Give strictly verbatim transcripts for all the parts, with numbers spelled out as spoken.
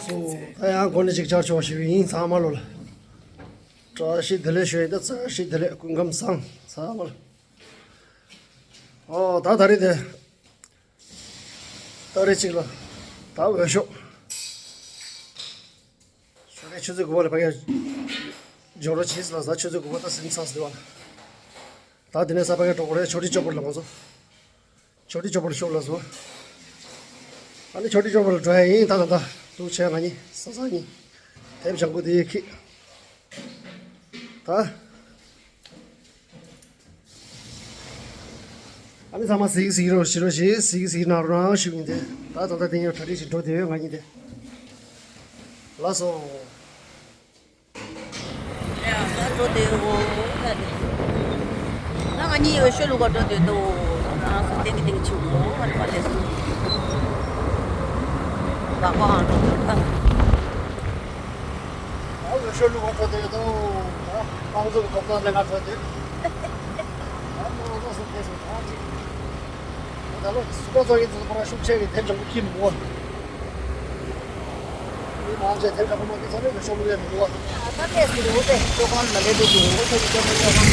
སོ། ད་ཡང་གོ་ནས་ཅིག་བཅར་ཆོག་ཞུ་ཡིན་ཚང་མ་ལོ་ལ། བཀྲ་ཤིས་བདེ་ལེགས་ཞུ་ཡིན། ད་བཀྲ་ཤིས་བདེ་ལེགས། སྐུ་ཁམས་བཟང་། ཚང་མ་ལ། ཨོ་ད་ད་རེས་དེ། ད་རེས་ཅིག་ལ། ད་འོས་ཤོག་ཞོགས་ཀའི་ཆུ་ཚོད་དགུ་པ་ལ་ཕ་གིར་འབྱོར་རོགས་བྱེད་ཟེར་ལ། ད་ཆུ་ཚོད་དགུ་པ་ད་ཟིན་ཚར་ཟེར་བ་ལ། ད་དེ་ནས་ས་ཕ་གིར་འགྲོ་དགོས་རེད། ཆོས་སྒྲིག་སྤྱོད་པར་ལ་ང་ཚོ། ཆོས་སྒྲིག་སྤྱོད་པར་ཤོག་ལ་བཟོ། ཨ་ནི་ཆོས་སྒྲིག་སྤྱོད་པར་འགྲོ་ཡ་ཡིན། ད་ད་ད་འདུག་བྱས་ང་གཉིས་ས་ས་གཉིས་དེབ་ལྗང་ཁུ་དེ་ཁྱེར། ད། ཨ་ནི་ཚང་མ་གཟིགས་གཟིགས་རོགས་བྱེད་རོགས་བྱེད། གཟིགས་གཟིགས་གནང་རོགས་གནང་ཞུ་ཡིན་ཏེ། ད་ད་ལྟ་དེ་ཡང་གྲ་སྒྲིག་བྱེད་འགྲོ་བསྡད་ཡོད་ང་གཉིས་དེ། ལགས་སོ། ཡ་ད་འགྲོ་བསྡད་ཡོད་ད་དེ། ང་ང་གཉིས་འོས་ཤོག་བླུག་ག་འགྲོ་བསྡད་འདུག་ང་སུ་ཏན་གི་ཏན་གི་ཆུ་མོ་ཧ་ལས་པ་ལས་སུ། ལག་པ་ཨང་འགྲོ་འདུག་ད། ཨ་འོས་ཤོག་བླུག་པར་འགྲོ་དེ་ཡོད་དོ། ཨ་དམངས་གཙོ་གི་ཐོབ་ཐང་ལེན་ག་འགྲོ་དེ། ཨ་དམངས་གཙོ་སུ་དེ་སུ་ཐང་ཅིག་ད་ལོ་སུ་པ་ཚོ་ཡིན་ཚོ་ཁོ་རང་ཤུགས་ཆེ་གི་དེབ་ལྗང་ཁུ་ཁྱི་མི་འདུག་བ། མི་མང་ཆེ་དེབ་ལྗང་ཁུ་མ་ཁྱི་ཚོ་ནི་འོས་ཤོག་བླུག་ཡ་མི་འདུག་བ། ཨ་ད་ལས་སུ་འདུག་དེ་ཤོག་ཁང་ལ་ལས་འདུག་འདུག་འོས་ཤོག་གི་ལྟད་མོ་ཡོད་ན།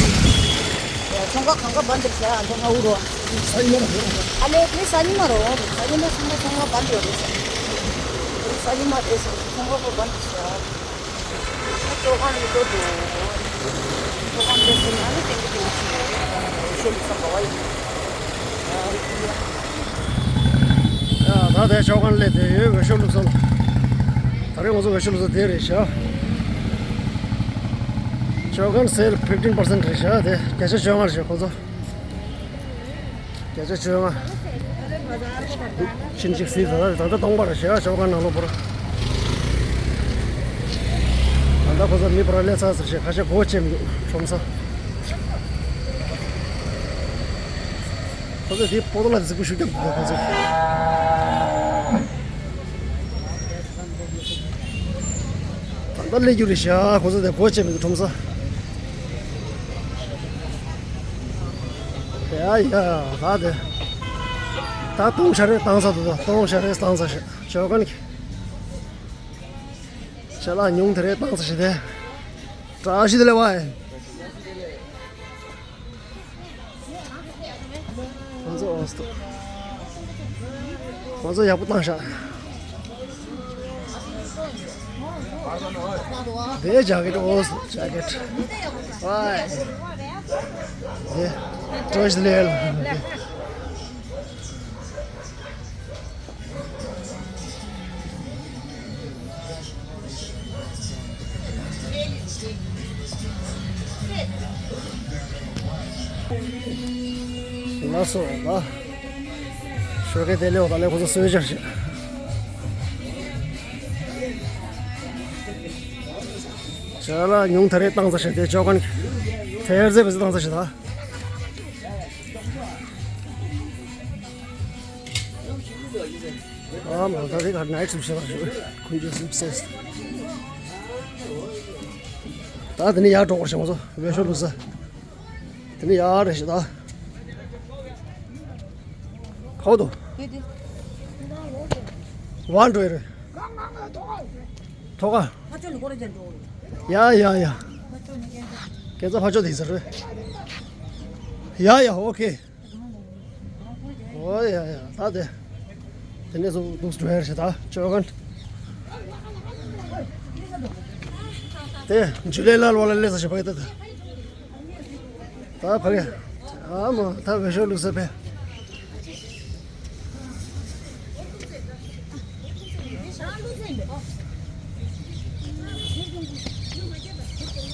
ཚོང་ཁང་གང་ག་བན་དེར་བྱ་ཨ་འདི་ང་འུ་རོ། ས་ཉི་མ་རོ། ཨ་ལས་དེ་ས་ཉི་མ་རོ། ས་ཉི་མ་ཚོང་ཁང་ཚོང་ཁང་བན་དེ་ཡོད་རེད་ས། ས་ཉི་མ་དེ་ཚོང་ཁང་ཁོ་བན་དེར་བྱ། ཨ་ཤོག་ཁང་ནི་ལོ་འདུག་ཤོག་ཁང་དེ་ཚོ་ནང་ནས་ཏན་ཏན་ཏན་ཏན་ཤོག་ལུག་ས་ག་བ་ཡིན། ཡ་ད་དེ་ཤོག་ཁང་སླེབས་བསྡད་ཡོད། འོས་ཤོག་བླུག་ས་ལ། ད་རེས་ང་ཚོ་འོས་ཤོག་བླུག་ས་དེ་རེད་ཤག་ཤོག་ཁང་སེལ་ཕིབ་ཊིན་པར་སེན་ཊི་རེད་ཤག་དེ་བརྒྱ་ཆ་བཅོ་ལྔ་རེད་ཤག་ཁོ་ཚོ། བརྒྱ་ཆ་བཅོ་ལྔ། ཕྱིན་ཅིག་སྲིད་ད་ད་ད་སྟོང་པ་རེད་ཤག་ཤོག་ཁང་ནང་ལོགས་པོ་ར། ད་ལྟ་ཁོ་ཚོ་མི་པར་སླེབས་ཚར་ཟེར་ཤག་ཁ་ཤས་སྒོ་ཕྱེ་མི་འདུག་ཁྲོམ་ས། ཁོ་ཚོས་དེའི་པོ་ཏོ་ལ་རྫིག་པོ་ཞུ་རྒྱབ་འདུག་ཁོ་ཚོས། ད་ལྟ་སླེབས་རྒྱུ་རེད་ཤག་ཁོ་ཚོ་དེ་སྒོ་ཕྱེ་མི་འདུག་ཁྲོམ་ས། ཡ་ཡ་ད་དེ། ད་སྟོང་ཤ་རེ་བཏང་ས་འདུག་ད་སྟོང་ཤ་རེ་བཏང་ས་ཤག་ཤོག་ཁང་གི། ཅ་ལག་ཉུང་དེ་རེ་བཏང་ས་ཞིག་དེ། བཀྲ་ཤིས་བདེ་ལེགས་བ། ཁོང་ཚོ་ཨོ་སྟོ། ཁོང་ཚོ་ཡག་པོ་བཏང་ཤག་དེ་ཇ་ཀེ་ཊི་ཨོ་སྟོ་ཇ་ཀེ་ཊི། ཝའི། དེ། བཀྲ་ཤིས་བདེ་ལེགས། ལགས་སོ་ལ། ཤོག་ཁང་དེ་ལས་འོག་ལ་ཁོ་ཚོ་གསོལ་ཇ་བཞེས། ཅ་ལག་ཉུང་དེ་རེ་བཏང་ཚར་ཤག་དེ་ཤོག་ཁང་གི་ཐེར་ཟེར་བས་བཏང་ཚར་ཤག་ད། ཨ་མ་ད་རེས་ཁ་ནའི་ཊི་སུ་བྱེད་པ་ཞུ། ཁོང་ཚོས་སུ་བྱེད། ད་དེ་ནས་ཡར་འགྲོ་དགོས་ཤག་ང་ཚོ་འོས་ཤོག་བླུག་ས། དེ་ནས་ཡར་རེད་ཤག་ད། ཁའོ་དོ། ཝང་འགྲོ་ཡི་རེད། ཐོག་ཁ། ཡ་ཡ་ཡ། ཁྱེད་ཚོ་ཕར་ཕྱོགས་དེ་ཟེར་རེད། ཡ་ཡ་ཨོ་ཁེ། ཨོ་ཡ་ཡ་ད་དེ། དེ་ནས་བཟུང་འདུག་འགྲོ་ཡ་རེད་ད་ཅོ་གན། དེ་ཇུ་ལེ་ལ་ལོ་ལ་ལེ་ས་ཞིག་ཕ་གི་ད་དེ། ད་ཕ་གི། ཨ་མ་ད་འོས་ཤོག་བླུག་ས་ཕེ།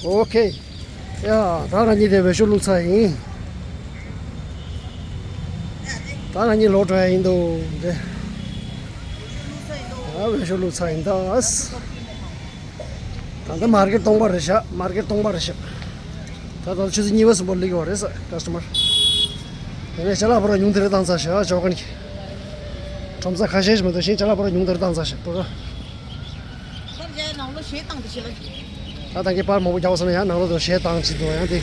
ཨོ་ཁེ། ཡ་ད་ང་གཉིས་དེ་འོས་ཤོག་བླུག་ཚར་ཡིན། ད་ང་གཉིས་ལོག་འགྲོ་ཡ་ཡིན་འདུག་དེ། ད་འོས་ཤོག་བླུག་ཚར་ཡིན་ད། ད་ལྟ་མར་ཀེ་ཊི་སྟོང་པ་རེད་ཤག་མར་ཀེ་ཊི་སྟོང་པ་རེད་ཤག་ད་ལྟ་ཆུ་ཚོད་གཉིས་པ་གསུམ་པ་སླེབས་ཀྱི་ཡོད་རེད་ས་ཀ་སི་ཊ་མར། དེ་ནས་ཅ་ལག་པོ་ར་ཉུང་དེ་རེ་བཏང་ཚར་ཤག་ཅོ་གན་གྱི། ཁྲོམ་ས་ཁ་ཤས་ཤིག་མི་འདུག་ཤིང་ཅ་ལག་པོ་ར་ཉུང་དེ་རེ་བཏང་ཚར་ཤག་པོ་ར། ཁོང་ཅག་ནང་ལོགས་གཞས་བཏང་དེ་བྱེད་ལ། ད་ད་གིན་པར་མང་པོ་རྒྱག་པ་སོང་ན་ཡང་ནང་ལོགས་དུ་གཞས་བཏང་ཅི་འདུག་ཡང་དེ།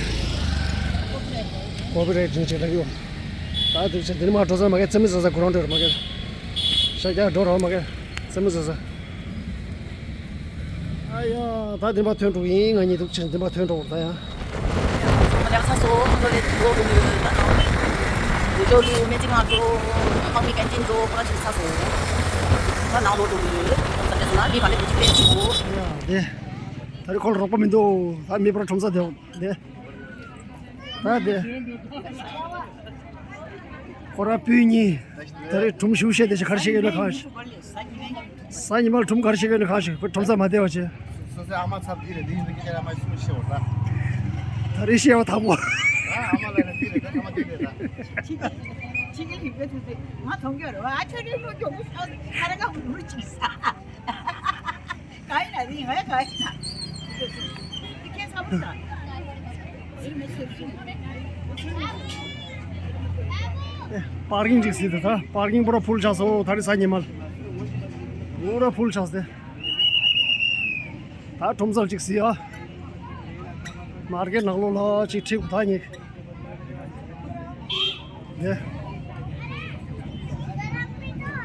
ཀོ་པི་རའེ་ཊི་རིང་ཆེ་ལ་ཡོད། ད་དེ་ཚེ་དེ་ནི་མ་འགྲོ་ས་མ་གི་རྩེད་མོ་ཟ་ས་གུ་རང་འགྲོ་ར་མ་གི། ཤ་རྒྱག་འགྲོ་ར་མ་གི། རྩེད་མོ་ཟ་ས། ཨ་ཡ། ད་འདི་མ་ཐོན་འགྲོ་ཡིན། ང་གཉིས་འདུག་ཕྱིར་འདི་མ་ཐོན་འགྲོ་བར་ད་ཡ། ལག་ས་སོ་ཁོ་ཚོ་ལས་འགོ་དགོས་ཡོད་ད། འགྲོ་ལུགས་སྨན་རྩིས་ཁང་འགྲོ། དམག་མི་ཀན་ཊིན་འགྲོ། ཁོ་ར་ཅིག་ས་སོ། ད་ནང་ལོག་འགྲོ་གི་ཡོད། ཁོ་ཚོ་ལས་སོང་ན་མི་ག་ལེ་བུ་ཅིག་ལས་ཅིག་འགྲོ། ཡ་དེ། ད་རེས་ཁོ་ལ་རོགས་པ་མི་འདུག་ད་མི་པར་ཁྲོམ་ས་དེ་འོང་དེ། ད་དེ། ཁོ་ར་སྤུན་གཉིས། ད་རེས་གྲུམ་ཞུ་བཤད་དེ་ཞིག་གར་ཞིག་ཡོད་ན་གང་ཞིག་གཟའ་ཉི་མ་ལ་གྲུམ་གར་ཞིག་ཡོད་ན་གང་ཞིག་ཁྲོམ་ས་མ་བདེ་བ་བྱེད། སོ་སོའི་ཨ་མ་ཚབ་འདི་རེད། འདི་ཡིན་འདི་སྐད་ཆ་ཨ་མ་ཤུ་ཤེ་བ་ད། ད་རེས་ཤེ་བ་དང་པོ། ཨ་མ་ལ་ནི་འདི་རེད་ད། ཨ་མ་འདི་རེད་ད། ཕྱི་གི་ལིང་པའི་ཐུ་ཚེ་ང་མཐོང་གི་རེད་བ། ཨ་ཆ་རེ་ལོ་མགྱོགས་པོ་ཤོག་ཁ་ར་ག་བུ་རུ་ཅིག་ས། ག་ཡིན་ན་རིང་ང་ཡ་ག་ཡིན་ན། འདི་ཁྱེད་ཚ་པོ་ས། པར་ཀིང་ཅིག་སྲིད་དེ་ད། པར་ཀིང་པུ་ར་ཕུལ་ཆགས་སོང་། ད་རེས་གཟའ་ཉི་མ་ལ་པུ་ར་ཕུལ་ཆགས་ཏེ། ད་ཁྲོམ་ས་ཅིག་སྲིད་ཨ། མར་ཀེཊ་ནང་ལོགས་ལ་ཅིག་ཁྲིད་དགོས་ད་ཉིད། ནས།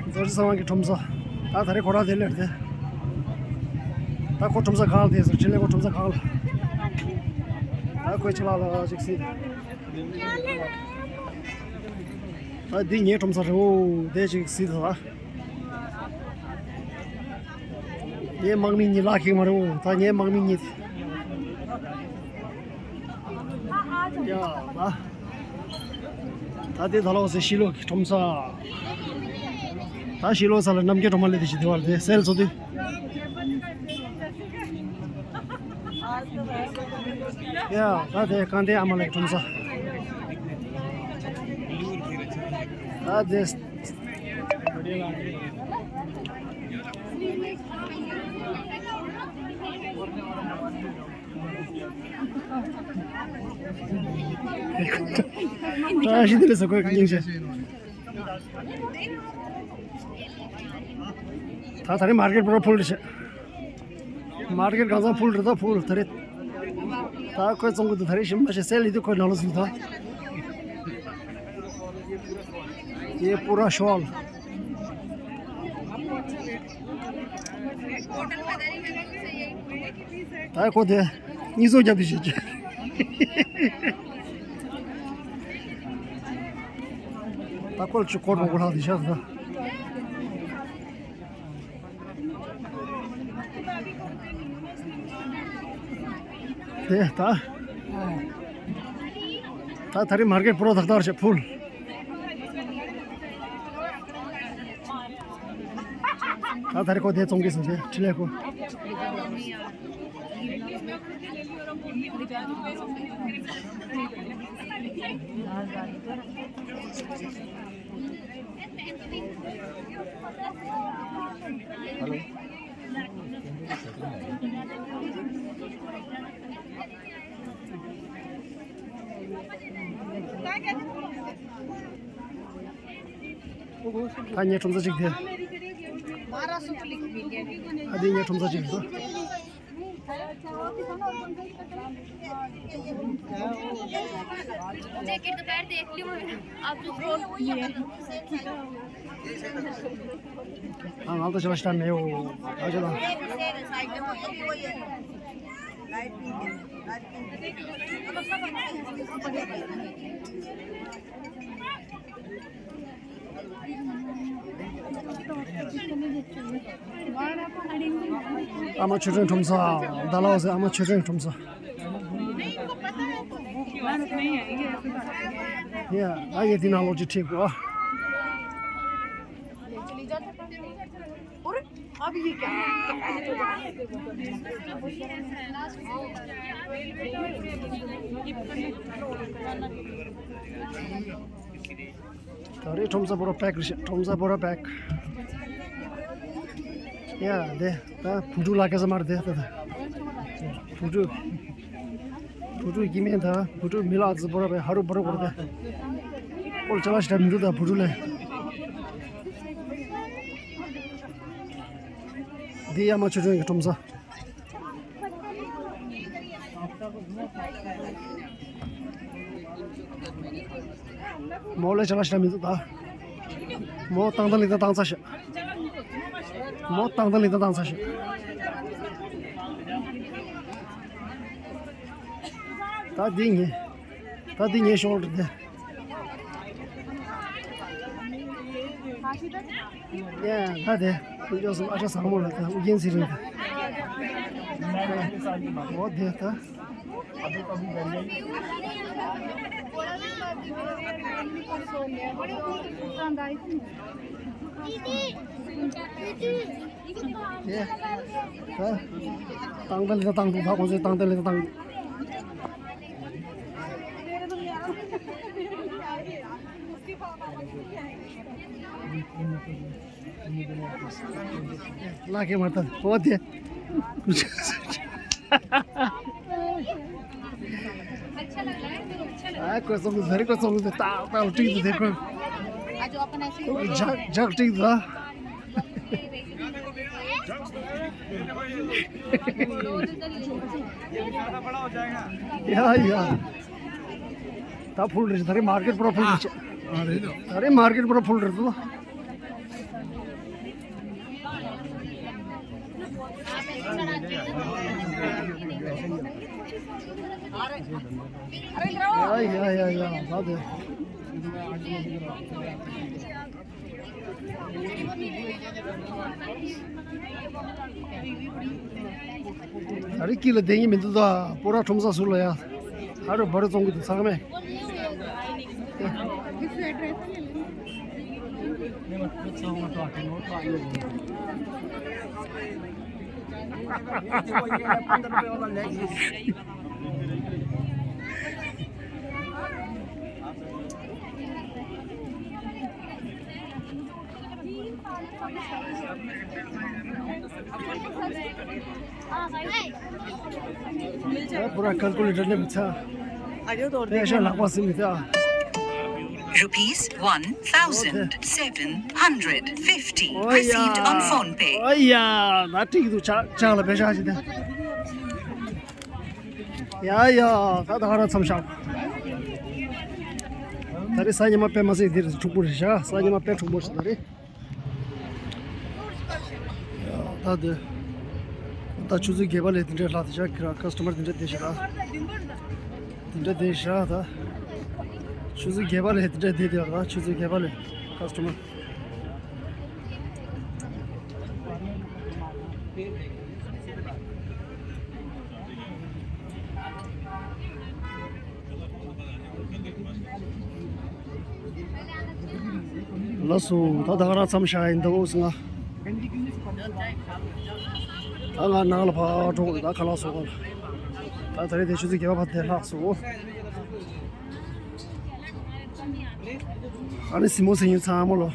རྡོ་རྗེ་གསང་བ་གི་ཁྲོམ་ས། ད་ད་རེས་ཁོ་རང་དེ་ལས་དེ། ད་ཁོ་ཁྲོམ་ས་གང་ལ་དེ་ཟེར་ཕྲིན་ལས་ཁོ་ཁྲོམ་ས་གང་ལ། ད་ཁོས་ཅི་ལ་ལ་ཅིག་སྲིད། ད་འདི་ངའི་ཁྲོམ་ས་རེད་འོ། དེ་ཅིག་སྲིད་ད། ངའི་དམག་མི་གཉིས་ལག་ཁེགས་མ་རེད་འོ། ད་ངའི་དམག་མི་གཉིས། ཡ་ད། ད་དེ་ད་ལོག་སེ་ཤི་ལོ་གི་ཁྲོམ་ས། ད་ཤི་ལོ་ས་ལ་རྣམ་རྒྱལ་སྒྲོལ་མ་ལས་དེ་ཞིག་དེ་བར་དེ་སེལ་ཚོ་དེ། ཡ་ད་དེ་གང་དེ་ཨ་མ་ལགས་ཁྲོམ་ས། ད་དེ། བཀྲ་ཤིས་བདེ་ལེགས་ཟེར་དགོས་སྙིང་རྗེ། ད་ད་རེས་མར་ཀེཊ་པུ་ར་ཕུལ་རེད་ཤག་མར་ཀེཊ་གང་ཚང་ཕུལ་རེད་ད་ཕུལ་ད་རེད། ད་ཁོས་བཙོང་གི་འདུག་ད་རེས་ཞིམ་མ་ཞིག་སེལ་ཡི་འདུག་ཁོས་ནང་ལ་ཟིན་ད། ཡེ་པུ་ར་ཤོལ། ད་ཁོ་དེ་གཉིས་སོ་རྒྱབ་དུས་བྱེད་ཀྱི། ད་ཁོ་ལ་ཆུ་ཁོ་རོགས་ལྷག་དེ་ཤག་ད། དེ་ད། ད་ད་རེས་མར་ཀེཊ་པུ་ར་ཏག་ཏག་རེད་ཤག་ཕུལ། ད་ད་རེས་ཁོ་དེ་བཙོང་གི་སོང་ཞེས་ཁྲི་ལས་ཁོ། ད་ངའི་ཁྲོམ་ས་གཅིག་དེ། ཨ་དེ་ངའི་ཁྲོམ་ས་གཅིག་འདུག་ང་ལ་ད་ཞེ་པོ་ཞེ་དྲག་མེད་འོ། ད་ཅི་ལ། ཨ་མ་ཆོས་སྒྲོན་ཁྲོམ་ས། ད་ལའོ་ཟེར་ཨ་མ་ཆོས་སྒྲོན་ཁྲོམ་ས། ཡ། ད་ཡེ་འདི་ནང་ལོགས་ཅིག་ཁྲིད་དགོས། ད་རེས་ཁྲོམ་ས་པུ་ར་པེག་རེད་ཤག་ཁྲོམ་ས་པུ་ར་པེག་ཡ་དེ་ད་བུ་ཕྲུག་ལ་སྐལ་ས་མར་དེ་ད་ད་བུ་ཕྲུག་བུ་ཕྲུག་སྐྱེ་དམན་ད་བུ་ཕྲུག་མི་ལག་ཙི་པུ་ར་པེག་ཧ་རུ་པུ་ར་པུ་ར་དེ་ཀོལ་ཅ་ལག་ཞིག་ད་མི་འདུག་ད་བུ་ཕྲུག་ལས་འདི་ཡ་མ་ཆོས་སྒྲོན་གྱི་ཁྲོམ་ས། མོ་ལས་ཅ་ལག་ཞིག་མི་འདུག་ད། མོ་ཏང་ཏང་ལི་ཏང་ཏང་ཚ་ཤག་མོ་ཏང་ཏང་ལི་ཏང་ཏང་ཚ་ཤག་ད་འདི་ངའི། ད་འདི་ངའི་ཤོག་ལ་འདི། ཡ་ད་དེ་ཀུན་སྤྱོད་གསུམ་ཨ་ཁྲ་བཟང་མོ་ལ་ད་ཨུ་རྒྱན་ཚེ་རིང་ད། འོ་དེ་ད། དེ་ད་ཏང་ཏ་ལི་ཏ་ཏང་འདུག་ད་ཁོང་ཚོས་ཏང་ཏ་ལི་ཏ་ཏང་འདུག་ལ་ཀེ་མར་ཏ་འོ་དེ། ཨ་ཀོ་སོང་ཟེར་ཀོ་སོང་ཟེར་ཏག་ཏག་ལ་ཏིག་ཏུ་ཟེར་ཁོ། ཇག་ཇག་ཏིག་ཏུ། ཡ་ཡ། ད་ཕུལ་རེད། ད་རེས་མར་ཀེཊ་པུ་ར་ཕུལ་རེད། ཨ་རེད། ད་རེས་མར་ཀེཊ་པུ་ར་ཕུལ་རེད་དོ། ཡ་ཡ་ཡ་ཡ་ད་དེ། ད་རེས་སྐྱིད་ལ་བསྡད་ཀྱི་མི་འདུག་ད་སྤོ་ར་ཁྲོམ་ས་ཟུར་ལ་ཡ། ཧ་རུ་བ་རུ་བཙོང་གི་འདུག་ཚང་མས། ཨ་པུ་ར་ཀལ་ཀུ་ལེ་ཊར་ནས་མི་ཚ། ཨ་ཡོད་དོ། ཕལ་ཆེར་ལག་པ་ཟིན་མི་ཚ། Rupees one thousand seven hundred fifty received on PhonePe. ཨོ་ཡ། ད་ཏིག་ཏུ་ཆག་ཆག་ལ་བེ་ཤ་ཞིག་ད། ཡ་ཡ། ད་ད་ག་རང་མཚམས་བཞག་ད་རེས་གཟའ་ཉི་མ་དཔེ་མ་སྲིད་འདིར་འཁྲུག་པོ་རེད་ཤག་གཟའ་ཉི་མ་དཔེ་འཁྲུག་པོ་ཞིག་ད་རེད། ཡ་ད་དེ། ད་ཆུ་ཚོད་བརྒྱད་པ་ལས་དེ་འདྲའི་ལྷག་དེ་ཤག་ཁྱེད་རང་ཀ་སི་ཊ་མར་དེ་འདྲ་བསྡད་ཤག་ད། དེ་འདྲ་བསྡད་ཤག་ད། ཆུ་ཚོད་བརྒྱད་པ་ལས་དེ་འདྲ་བསྡད་དེ་ཡོད་ད། ཆུ་ཚོད་བརྒྱད་པ་ལས་ཀ་སི་ཊ་མར། ལགས་སོ། ད་ད་ག་རང་མཚམས་བཞག་ཡིན་ད། འོ་སི་ང་། ད་ང་ནང་ལ་ཕར་འགྲོ་དགོས། ད་ཁ་ལག་བཟོ་དགོས། ད་ད་རེས་དེ་ཆུ་ཚོད་བརྒྱད་པ་བར་དེ་ལྷག་སོང་། ཨ་ནི་སི་མོ་སི་ཉིན་ཚང་མ་ལོ།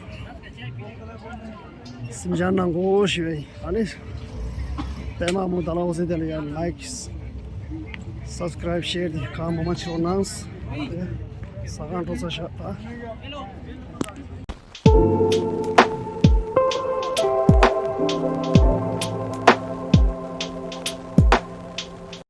སེམས་ཅན་ནང་གོ་ཞུ་བའི་ཨ་ནི། པད་མ་མོ་ད་ལ་འོ་སེ་དེ་ལ་ཡང་ལའིཀ་སབ་སི་ཀ་རའིབ་ཤེར་དེ་གང་མང་མང་བྱེད་རོགས་གནང་། ཟ་ཁང་འགྲོ་ས་ཤག་ད།